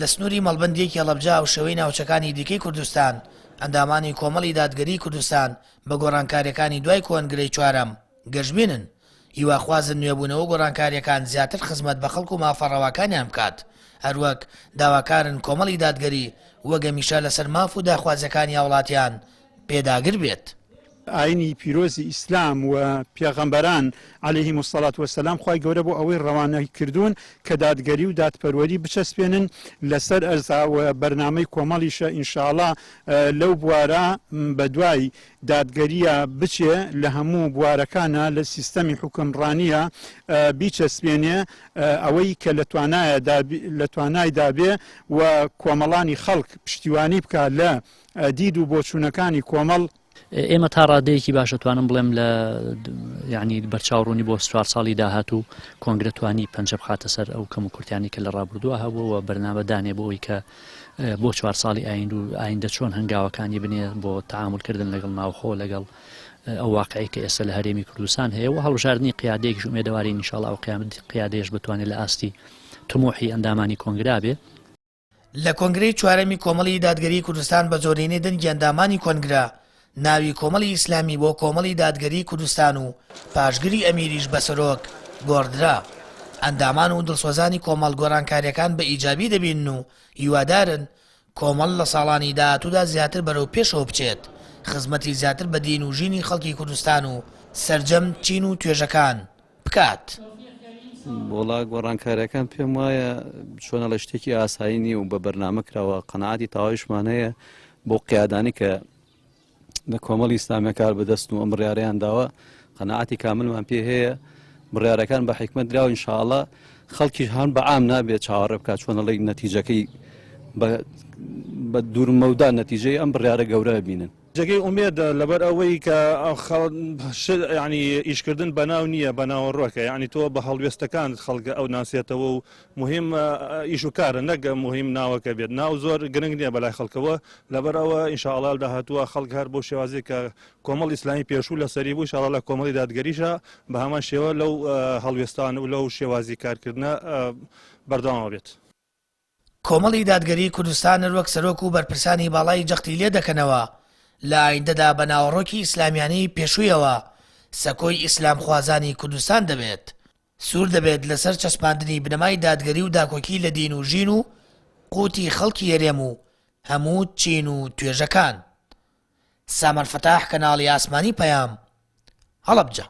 لە سنووری مەڵبەندییەکی هەڵەبجە هاوشێوەی ناوچەکانی دیکەی کوردستان، ئەندامانی کۆمەڵی دادگەریی کوردستان بە گۆڕانکارییەکانی دوای کۆنگرەی چوارەم گەشبینن، هیواخوازن نوێبوونەوە و گۆڕانکارییەکان زیاتر خزمەت بە خەڵک و مافە ڕەواکانیان بکات، هەروەک داواکارن کۆمەڵی دادگەری وەک هەمیشە لەسەر ماف و داخوازییەکانی هاوڵاتیان پێداگر بێت. ئاینی پیرۆزی ئیسلام و پێغەمبەران علیهم الصلوة والسلام خوای گەورە بۆ ئەوەی ڕەوانەی کردوون کە دادگەری و دادپەروەری بچەسپێنن لەسەر ئەرزا و بەرنامەی کۆمەڵیشە ان شاء اللە لەو بوارە بەدوای دادگەریە بچێ لە هەموو بوارەکانا لە سیستەمی حوکمڕانیە بیچەسپێنێ ئەوەی کە لە توانایە لە توانایدا بێ و کۆمەڵانی خەڵک پشتیوانی بکا لە دید و بۆچوونەکانی کۆمەڵ. ئێمە تا ڕادەیەکی باش ئەتوانم بڵێم لە یعنی بەرچاو ڕوونی بۆ چوار ساڵی داهاتوو کۆنگرە توانی پەنجە بخاتە سەر ئەو کەم و کورتیانی کە لە ڕابردووە هەبوو و بەرنامە دانێ بۆ ئەوی کە بۆ چوار ساڵی ئایند و ئایندە چۆن هەنگاوەکانی بنێ بۆ تەعامولکردن لەگەڵ ناوخۆ لەگەڵ ئەو واقعی کە ئێستا لە هەرێمی کوردستان هەیە و هەڵبژاردنی قیادەیەکیش ئومێدەوارین ئینشاڵڵا ئەو قیادەیەش بتوانێت لە ئاستی تموحی ئەندامانی کۆنگرا بێ. لە کۆنگرەی چوارەمی کۆمەڵی دادگەریی کوردستان بە زۆرینەی دەنگی ئەندامانی کۆنگرە، ناوی کۆمەڵی ئیسلامی بۆ کۆمەڵی دادگەریی کوردستان و پاشگری ئەمیریش بە سەرۆک گۆڕدرا. ئەندامان و دڵسۆزانی کۆمەڵ گۆڕانکارییەکان بە ئیجابی دەبینن و هیوادارن کۆمەڵ لە ساڵانی داهاتوودا زیاتر بەرەو پێشەوە بچێت، خزمەتی زیاتر بە دین و ژینی خەڵکی کوردستان و سەرجەم چین و توێژەکان بکات. وەڵا گۆڕانکاریەکان پێم وایە چۆنەڵە شتێکی ئاسایی نییە و بە بەرنامە کراوە قەنەعاتی تەواویشمان هەیە بۆ قیادانی کە لە کۆمەڵی ئیسلامیە کار بەدەستن و ئەم بڕیارەیان داوە قەنەعاتی کاملمان پێ هەیە بڕیارەکان بە حیکمەت دراوە ئینشاءاللە خەڵکیش هەم بە عام نابێت چاوەڕێ بکات چۆنەڵی نەتیجەکەی بە دوورمەودا نەتیجەی ئەم بڕیارە گەورە بینن. جێگەی ئومێدە لەبەر ئەوەی کە یعنی ئیشکردن بەناو نییە بە ناوەڕۆکە یعنی تۆ بە هەڵوێستەکانت خەڵکە ئەو ناسێتەوە و مهم ئیش و کارە نەک مهم ناوەکە بێت ناو زۆر گرنگ نییە بەلای خەڵکەوە لەبەر ئەوە ئینشاءڵا داهاتووە خەڵک هەر بۆ شێوازی کە کۆمەڵ ئیسلامی پێشوو لەسەری بوو ئینشاءڵا لە کۆمەڵی دادگەریشە بە هەمان شێوە لەو هەڵوێستان و لەو شێوازی کارکردنە بەردەوامە بێت. کۆمەڵی دادگەریی کوردستان هەروەک سەرۆک و بەرپرسانی باڵای جەختی لێ دەکەنەوە، لە ئایندەدا بە ناوەڕۆکی ئیسلامیانەی پێشوویەوە سەکۆی ئیسلامخوازانی کوردستان دەبێت، سوور دەبێت لەسەر چەسپاندنی بنەمای دادگەری و داکۆکی لە دین و ژین و قوتی خەڵکی هەرێم و هەموو چین و توێژەکان. سامان فەتاح کەناڵی ئاسمانی پەیام، هەڵەبجە.